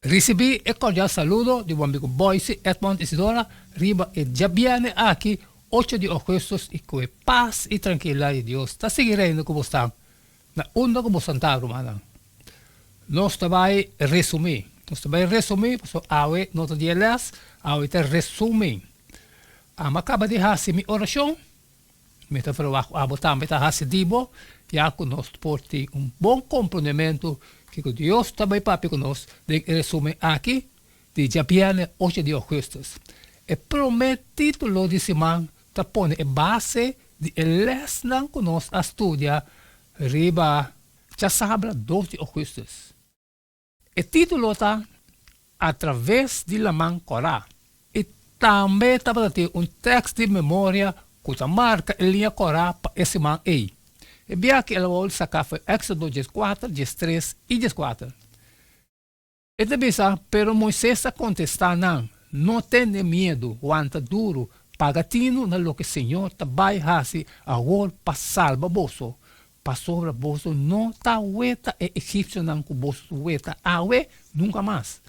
Risibí e kordial saludo di bo amigo Boyce Edmond Isidora riba e djabièrnè aki ocho di ougùstùs i ku e pas i trankilidat di Dios ta sigui reina ku bo stan na unda ku bo santá rumannan. Nos ta bai resumí. Nos ta bai resumí pasobra awe no ta dia lès, awe ta resumí. Amo a kaba di hasi mi orashon. Mi ta verwagt ku abo tambe ta hasi di bo, ya ku nos por tin un bon komprondementu kiko Dios ta bai papia ku nos den e resumen aki di djabièrnè ocho di ougùstùs. E promé título di siman ta pone e base di e lèsnan ku nos a studia riba djasabra dos di ougùstùs. E título ta Atraves di Laman Kòrá i tambe tabata tin un tèks di memoria ku ta marka e liña kòrá pa e siman ei. E biaha el a wòrdu saká for Éksodo dieskuater, diestres i dieskuater. E ta bisa, Pero Moises a kontestá nan, No tene miedu, wanta duru, paga tinu na loke señor ta bai hasi awor pa salba boso, Pasobra boso no ta weta e egipsionan ku boso weta awe nunka mas.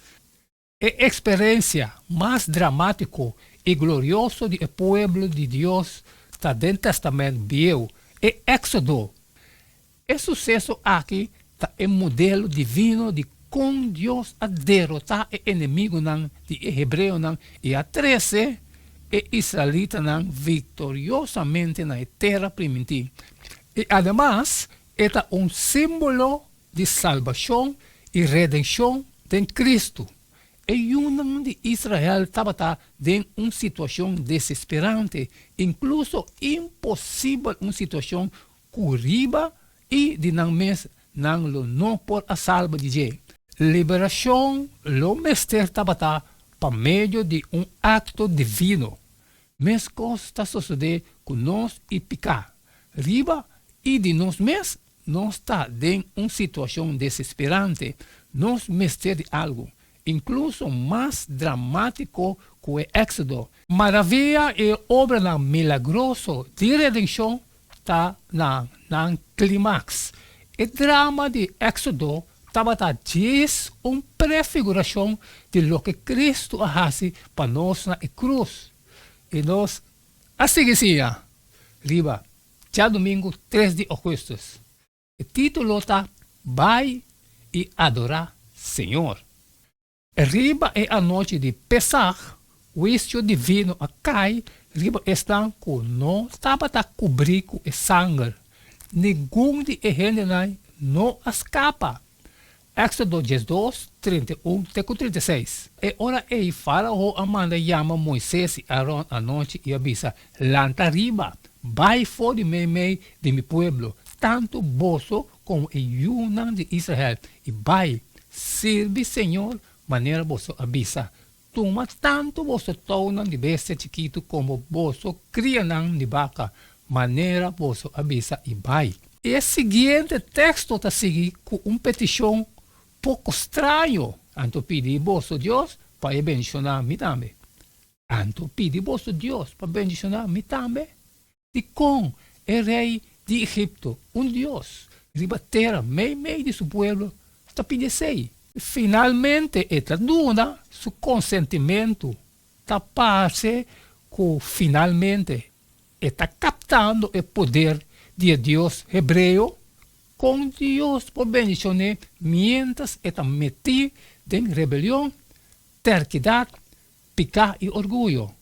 E eksperensia mas dramátiko i glorioso di e pueblo di Dios ta den Tèstamènt Bieu, e Éksodo. E suseso aki ta e modelo divino di kon Dios a derotá e enemigunan di e hebreonan i a trese e israelitanan viktoriosamente na e Tera Primintí. I ademas e ta un símbolo di salbashon i redenshon den Kristu. E yunan di Israel tabata den un situashon desesperante, inkluso imposibel, un situashon ku riba i di nan mes nan lo no por a salba di dje. Liberashon lo mester tabata pa medio di un akto divino. Meskos ta sosodé ku nos i piká. Riba i di nos mes nos ta den un situashon desesperante, nos mester di algu, inkluso mas dramátiko ku e Éksodo. Maravia i obranan milagroso di redenshon ta na nan klimaks. E drama di Éksodo tabata djis un prefigurashon di loke Kristu a hasi pa nos na e krus. I nos a sigui siña riba djadumingu tres di ougùstùs. E título ta Bai i Adorá Señor. Riba e anochi di Pesaj, huisio divino a kai riba esnan ku no tabata kubrí ku e sanger. Ningun di e hendenan no a skapa. Éksodo diesdos, 31 te ku 36. E ora ei Fárao a manda yama Moises i Aron anochi i a bisa, Lanta riba, bai for di meimei di mi pueblo, tantu boso komo e yunan di Israel, i bai, sirbi señor manera boso a bisa. Tuma tantu boso tounan di bestia chikitu komo boso krianan di baka, manera boso a bisa, i bai. E siguiente teksto ta sigui ku un petishon poko straño, Anto pidi boso Dios pa e bendishoná mi tambe. Anto pidi boso Dios pa bendishoná mi tambe. Dikon e rei di Egipto, un dios riba tera meimei di su pueblo, ta pidi esei? Finalmente e ta duna su konsentimentu. Ta parse ku finalmente e ta kaptando e poder di e Dios hebreo. Kon Dios por bendishon'é miéntras e ta metí den rebelion, terkidat Piká i orguyo.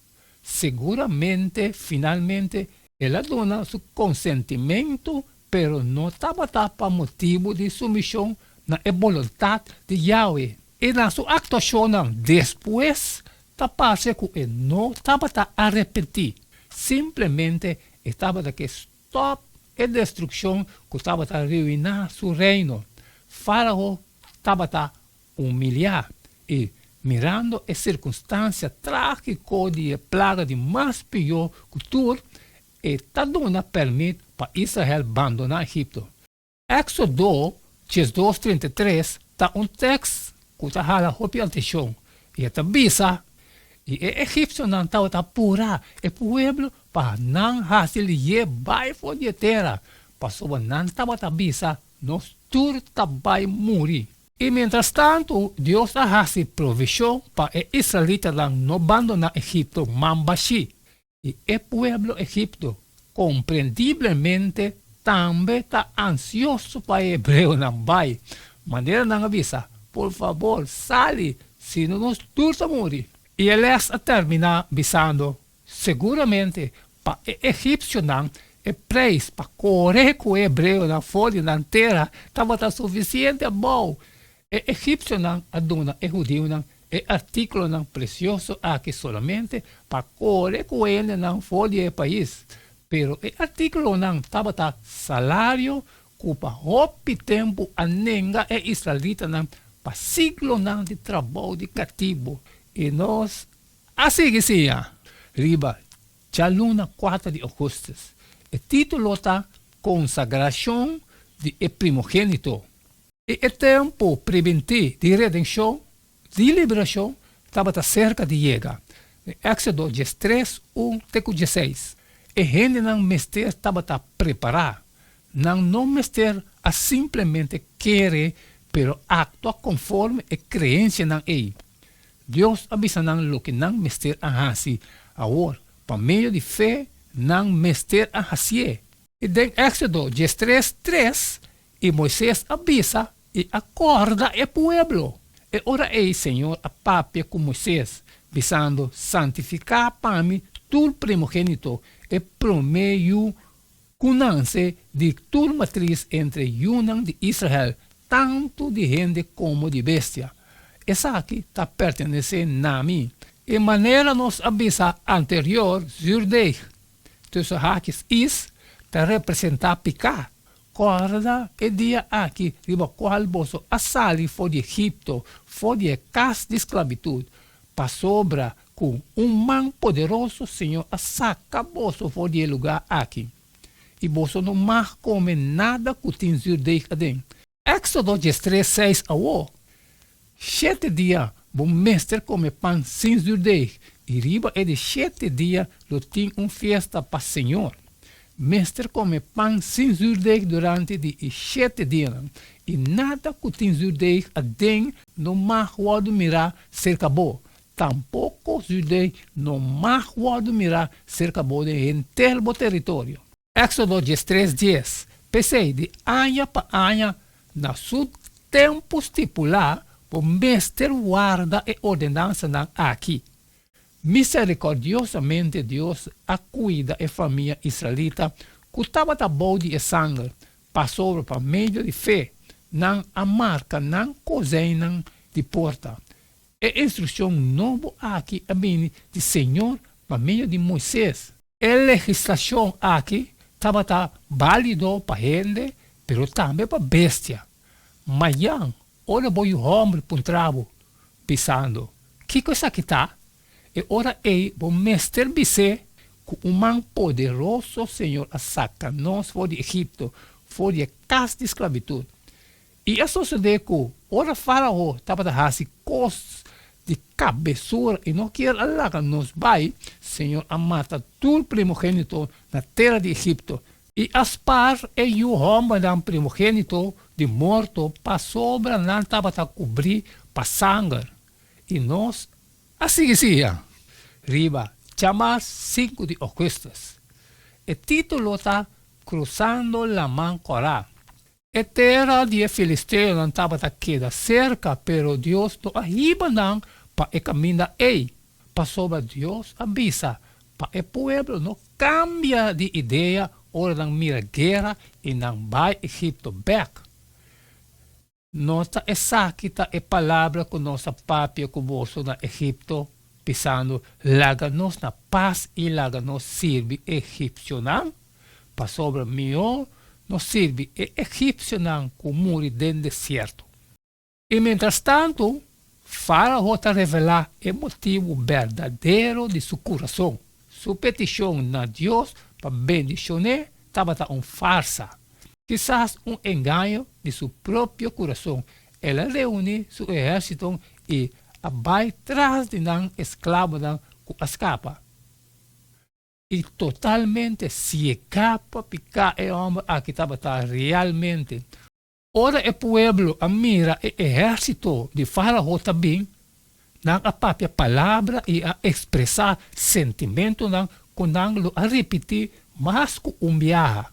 Seguramente finalmente el a duna su konsentimentu, pero no tabata pa motibu di sumishon na e boluntat di Yahweh. I na su aktuashonnan despues ta parse ku e no tabata arepentí, simplemente e tabata ke stòp e destrukshon ku tabata ruiná su reino. Fárao tabata Humiliá i mirando e sirkunstansia trágiko di e plaga di mas pió ku tur, e ta duna pèrmit pa Israel bandoná Egipto. Éksodo diesdos 33 ta un tèks ku ta hala hopi atenshon i e ta bisa, I e egipsionan tabata purá e pueblo pa nan hasi lihé bai for di e tera, pasobra nan tabata bisa, Nos tur ta bai muri. I mientrastantu, Dios a hasi provishon pa e israelitanan no bandoná Egipto man bashí. I e pueblo egipto komprendiblemente tambe ta ansioso pa e hebreonan bai. Manera nan a bisa, Por fabor, sali, sino nos tur ta muri. I e lès a terminá bisando, Seguramente pa e egipsionan e preis pa kore ku e hebreonan for di nan tera tabata sufisiente abou. E egipsionan a duna e hudiunan e artíkulonan presioso aki solamente pa kore ku hendenan for di e pais. Pero e artíkulonan tabata salario ku pa hopi tempu a nenga e israelitanan pa siglonan di trabou di katibu. I nos a sigui siña riba djaluna kuater di ougùstùs. E título ta Konsagrashon di e Primogénito. I e tempu pribintí di redenshon, di liberashon, tabata serka di yega. Den Éksodo diestres, un te ku dieseis, e hendenan mester tabata prepará. Nan no mester a simplemente kere pero aktua konforme e kreensianan ei. Dios a bisa nan loke nan mester a hasi awor, pa medio di fe nan mester a hasié. I den Éksodo diestres, tres, I Moises a bisa i a kòrda e pueblo. E ora ei Señor a papia ku Moises, bisando, Santifiká pa mi tur primogénito, e promé yu ku nanse di tur matris entre yunan di Israel, tantu di hende komo di bestia. Esaki ta pertenesé na mi. E manera nos a bisa anterior, zuurdeeg, tussen haakjes is, ta representá piká. Kòrda e dia aki riba kual boso a sali for di Egipto, for di e kas di sklabitut, pasobra ku un man poderoso Señor a saka boso for di e lugá aki. I boso no mag kome nada ku tin zürdeeg aden. Éksodo diestres, seis Awor, shete dia bo mester kome pan sin zürdeeg, i riba e di shete dia lo tin un fiesta pa señor. Mester kome pan sin zürdeeg durante di e shete dianan, i nada ku tin zürdeeg aden no mag wòrdu mirá serka bo, tampoko zürdeeg no mag wòrdu mirá serka bo den henter bo teritorio. Éksodo diestres dies, P'esei, di aña pa aña, na su tempu stipulá, bo mester warda e ordenansanan aki. Miserikordiosamente Dios a kuida e famia israelita ku tabata bou di e sanger, pasobra pa medio di fe nan a marka nan kozeinnan di porta. E instrukshon nobo aki a bini di Señor pa medio di Moises. E legislashon aki tabata bálido pa hende, pero tambe pa bestia. Mañan, ora bo yu hòmber puntra bo, bisando, Kiko esaki ta? E ora ei bo mester bis'é ku un man poderoso Señor a saka nos for di Egipto, for di e kas di sklabitut. I a sosodé ku ora Fárao tabata hasi kos di kabesura i no kier a laga nos bai, señor a mata tur primogénito na tera di Egipto, i a spar e yu hòmbernan primogénito di morto pasobra nan tabata kubrí pa sanger. I nos a sigui siña riba djamars sinku di ògùstùs. E título ta Krusando Laman Kòrá. E tera di e filisteonan tabata keda serka, pero Dios no a hiba nan pa e kaminda ei, pasobra Dios a bisa pa e pueblo no kambia di idea ora nan mira guera i nan bai Egipto bèk. No ta esaki ta e palabra ku nos a papia ku boso na Egipto, bisando, Laga nos na pas i laga nos sirbi e egipsionan? Pasobra mihó nos sirbi e egipsionan ku muri den desierto. I mientrastantu, Fárao ta revelá e motibu berdadero di su kurason. Su petishon na Dios pa bendishon'é tabata un farsa, kisas un engaño di su propio kurason. El a reuní su ehérsito i a bai tras di nan esklabonan ku a skapa. I totalmente siegá pa piká e hòmber aki tabata realmente. Ora e pueblo a mira e ehérsito di Fárao ta bin, nan a papia palabra i a ekspresá sentimentunan ku nan lo a ripití mas ku un biaha.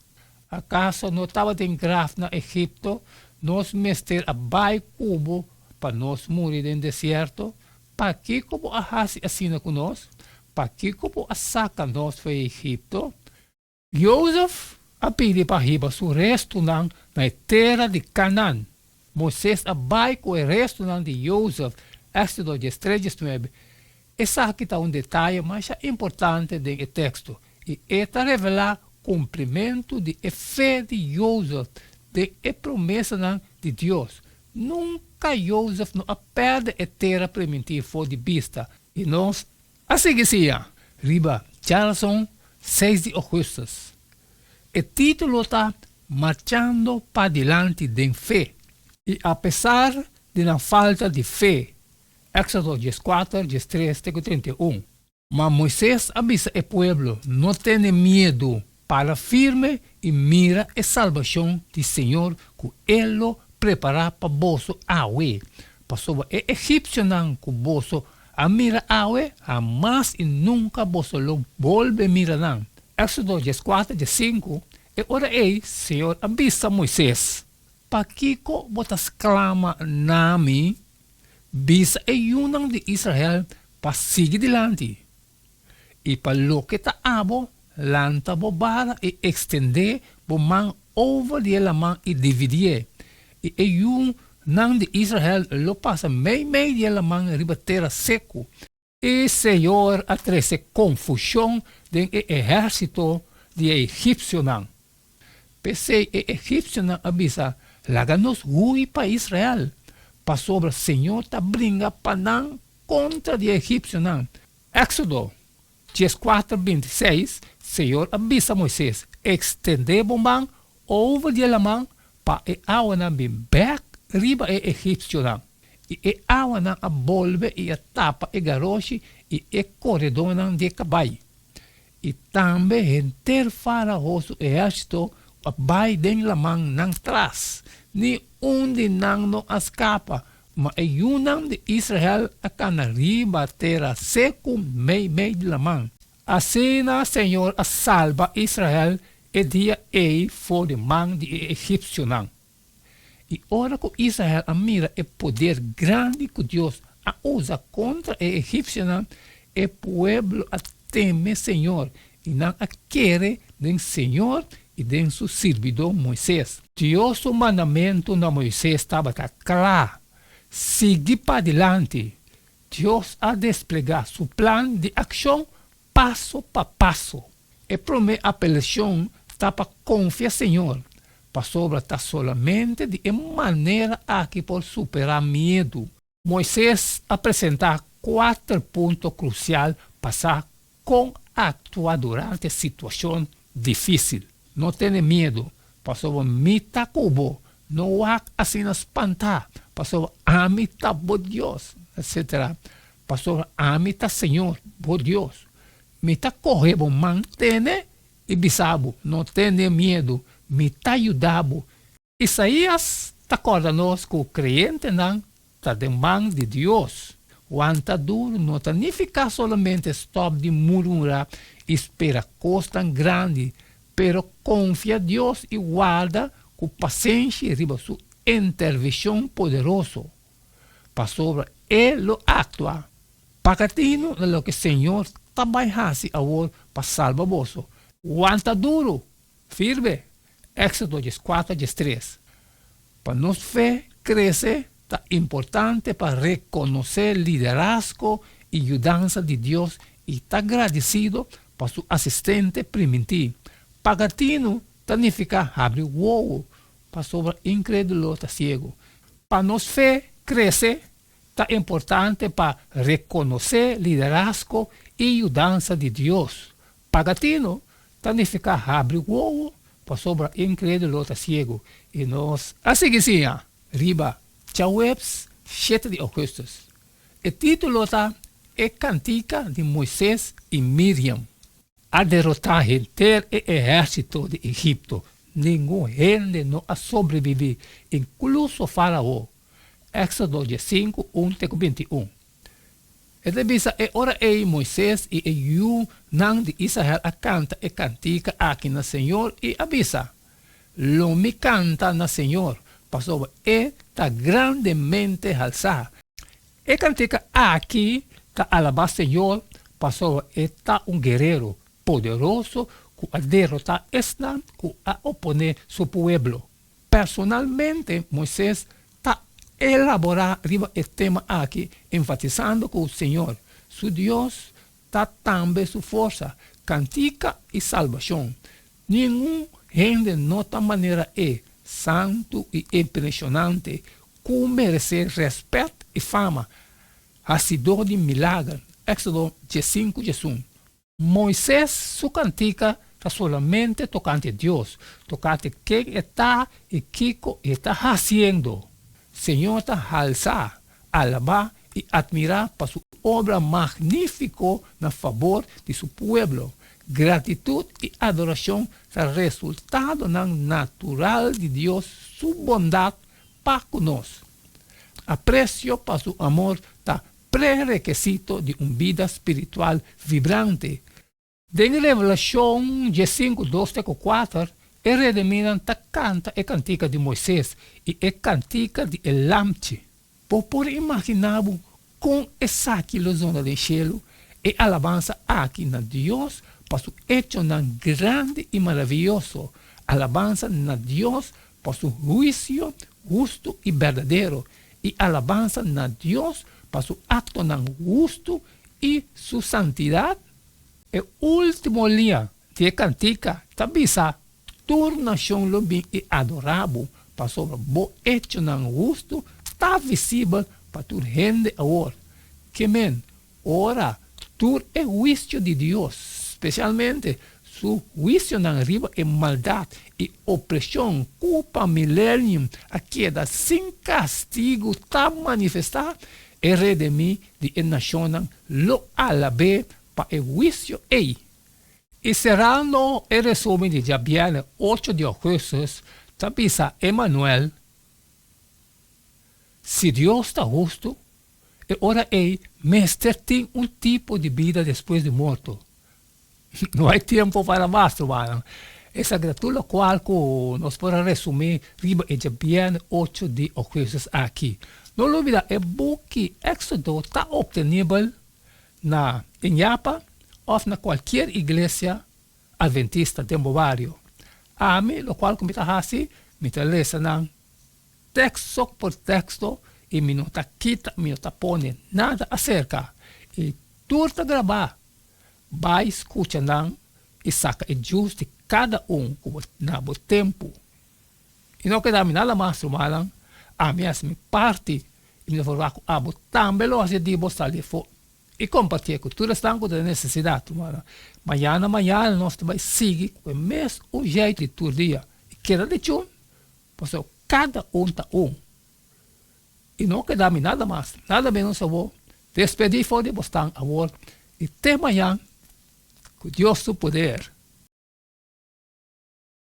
Akaso no tabatin graf na Egipto? Nos mester a bai ku bo pa nos muri den desierto? Pakiko bo a hasi asina ku nos? Pakiko bo a saka nos for di Egipto? Jozef a pidi pa hiba su restunan na e tera di Kanan. Moises a bai ku e restunan di Jozef, Éksodo diestres, diesnuebe. Esaki ta un detaye masha importante den e teksto, i e ta revelá kumplimentu di e fe di Jozef den e promesanan di Dios. Nunka Jozef no a pèrdè e tera primintí for di bista, i nos a sigui siña riba djarason seis di ougùstùs. E título ta Marchando Padilanti den Fe. I apesar di nan falta di fe, Éksodo dieskuater, diestres te ku 31. Ma Moises a bisa e pueblo, No tene miedu, para firme i mira e salbashon di Señor ku E lo prepará pa boso awe. Pasobra e egipsionan ku boso a mira awe, hamas i nunka boso lo bolbe mira nan. Éksodo dieskuater, diesinku, E ora ei Señor a bisa Moises, Pakiko bo ta sklama na mi? Bisa e yunan di Israel pa sigui dilanti. I pa loke ta abo, lanta bo bara i ekstendé bo man over di e laman i dividié, i e yunan di Israel lo pasa meimei di e laman riba tera seku. I Señor a trese konfushon den e ehérsito di e egipsionan. P'esei e egipsionan a bisa, Laga nos hui pa Israel, pasobra Señor ta bringa pa nan kontra di e egipsionan. Éksodo dieskuater, bintiseis, Señor a bisa Moises, Ekstendé bo man over di e laman pa e awanan bin bèk riba e egipsionan. I e awanan a bolbe i a tapa e garoshi i e koredónan di e kabai. I tambe henter Fárao su ehérsito a bai den laman nan tras. Ni un di nan no a skapa, ma e yunan di Israel a kana riba tera seku meimei di laman. Asina Señor a salba Israel e dia ei for di man di e egipsionan. I ora ku Israel a mira e poder grandi ku Dios a usa kontra e egipsionan, e pueblo a teme Señor i nan a kere den Señor i den su sirbidó Moises. Dios su mandamentu na Moises tabata kla, Sigui padilanti! Dios a desplegá su plan di akshon paso pa paso. E promé apelashon ta pa konfia Señor, pasobra ta solamente di e manera aki por superá miedu. Moises a presentá kuater punto krusial pa sa kon aktua durante situashon difísil. No tene miedu, pasobra mi ta ku bo, no wak asina spantá, pasobra ami ta bo Dios, etsetera. Pasobra ami ta Señor, bo Dios. Mi ta kohe bo man tene i bisa bo, No tene miedu, mi ta yuda bo. Isaías ta kòrda nos ku kreyentenan ta den man di Dios. Wanta duru no ta nifiká solamente stòp di murmurá i spera kosnan grandi, pero konfia Dios i warda ku pasenshi riba su intervenshon poderoso. Pasobra e lo aktua. Paga tinu na loke Señor ta bai hasi awor pa salba boso. Wanta duru! Firme! Éxodo dieskuater, diestres. Pa nos fe krese, ta importante pa rekonosé liderazgo i yudansa di Dios i ta gradisido pa su asistente primintí. Paga tinu ta nifiká habri wowo, pasobra inkrédulo ta siegu. Pa nos fe krese, ta importante pa rekonosé liderazgo i yudansa di Dios. Paga tinu ta nifiká habri wowo, pasobra inkrédulo ta siegu. I nos a sigui siña riba djaweps shete di ougùstùs. E título ta E Kantika di Moises i Miriam. A derotá henter e ehérsito di Egipto. Ningun hende no a sobreviví, inkluso Fárao. Éksodo diesinku, un te ku bintiun. E ta bisa, E ora ei Moises i e yunan di Israel a kanta e kantika aki na señor i a bisa, Lo mi kanta na señor, pasobra e ta grandemente halsá. E kantika aki ta alabá señor pasobra e ta un guerero poderoso ku a derotá esnan ku a oponé su pueblo. Personalmente Moises ta elaborá riba e tema aki enfatisando ku Señor, su Dios, ta tambe su forsa, kantika i salbashon. Ningun hende no ta manera e, santu i impreshonante, ku meresé rèspèt i fama, hasidó di milager. Éksodo diesinku diesun. Moises su kantika ta solamente tokante Dios, tokante ken e ta i kiko e ta hasiendo. Señor ta halsá, alabá i atmirá pa su obra magnífiko na fabor di su pueblo. Gratitut i adorashon ta resultadonan natural di Dios su bondat pa ku nos. Apresio pa su amor ta Prerekisito di un bida spiritual vibrante. Den Revelashon diesinku dos te ku kuater, e redeminan ta kanta e kantika di Moises i e kantika di e Lamchi. Bo por imaginá bo kon esaki lo zona den shelu, e alabansa aki na Dios pa su echonan grandi i maravioso, alabansa na Dios pa su huisio hustu i berdadero, i alabansa na Dios pa su aktonan hustu i su santidat? E último liña di e kantika ta bisa, Tur nashon lo bin i adorá bo, pasobra bo echonan hustu ta visibel pa tur hende awor. Ke men, ora tur e huisio di Dios, spesialmente su huisionan riba e maldat i opreshon ku pa milenium a keda sin kastigu ta manifestá, e Redemí di e nashonnan lo alab'é pa e huisio ei. I serando e resumen di djabièrnè ocho di ougùstùs ta bisa Emmanuel, Si Dios ta hustu, e ora ei mester tin un tipo di bida despues di morto. No hay tiempo para mas, rumannan. Esaki ta tur lokual ku nos por a resumí riba e djabièrnè ocho di ougùstùs aki. No lubidá e buki Éksodo ta optenibel na Iñapa òf na kualkier iglesia adventista den bo bario. Ami lokual ku mi ta hasi, mi ta lesa nan Teksto por teksto i mi no ta kita, mi no ta pone nada aserka. I tur ta grabá. Bai skucha nan i saka e djus di kada un ku bo na bo tempu. I no keda mi nada mas, rumannan. Ami hasi mi parti i mi ta forwá ku abo tambe lo hasi di bo sali afó i kompartié ku tur esnan ku ta den nesesidat, rumannan. Mañana mañana nos ta bai sigui ku e mes un jeitu di tur dia. I keda di chun. Pasobra kada un ta un. I no keda mi nada mas, nada menos awor. Despedí for di bosnan awor i te mañan ku Dios su poder.